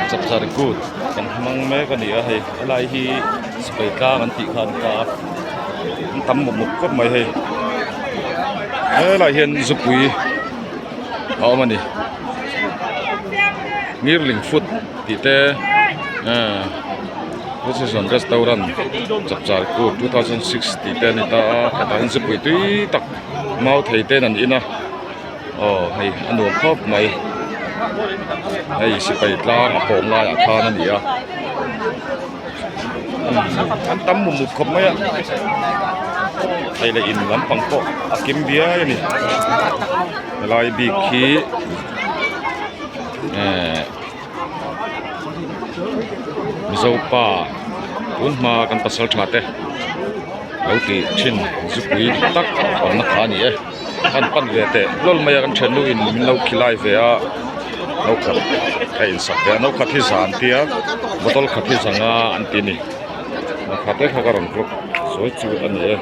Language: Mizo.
Chapchar kut kan hmang mek a ni a hei helai hi sipai tlang an tih kha an ta a an tam mawp mawp khawp mai hei helaiah hian zupui a awm a ni ngirling foot tih te ahh precision restaurant chapchar kut 2006 tih te a ni ta a hetah hian zupui tui tak mau thei ten an in a. Aw hei a nuam khawp mai hei sipai tlang a pawm laiah khan a ni a an tam mum mum khawp mai a hei leh in lampang pawh a kim biai a ni helai bik hi ehh Mizo pa tun hma kan pasal tha te lo tih thin zupui tak awmna kha a ni e. Kan pan ve teh hlawl mai a kan thiannu in min lo khilai ve a no khat a insak ve a no khat hi zan tia bottle khat hi zanga an ti a ni no khat te kha ka rawn vlog sawi chu a ni e.